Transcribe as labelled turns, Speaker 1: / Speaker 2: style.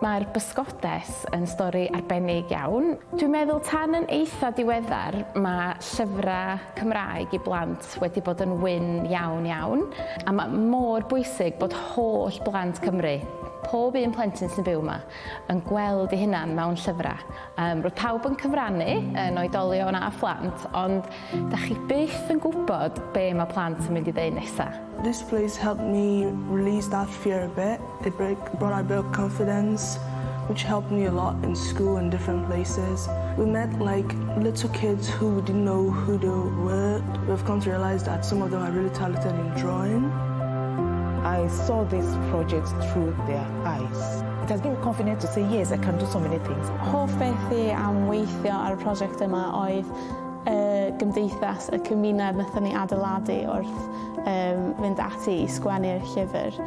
Speaker 1: Mae'r Bysgodes yn stori arbennig iawn. Dwi'n meddwl tan yn eitha diweddar mae llyfrau Cymraeg i blant wedi bod yn wyn iawn iawn a mae mor bwysig bod holl blant Cymru, pob un plentyn sy'n byw yma, yn gweld eu hunan mewn llyfrau. Um, roedd pawb yn cyfrannu, yn oedolion a phlant, ond da chi byth yn gwybod be mae plant yn mynd i ddeud nesaf.
Speaker 2: This place helped me release that fear a bit. It brought a bit of confidence, which helped me a lot in school and different places. We met like little kids who didn't know who they were. We've come to realize that some of them are really talented in drawing.
Speaker 3: I saw this project through their eyes. It has given me confidence to say, yes, I can do so many things.
Speaker 4: Hoff beth i am weithio ar y prosiect yma oedd y gymdeithas, y cymuned wnaethon ni adeiladu wrth um, fynd ati i sgwennu'r llyfr.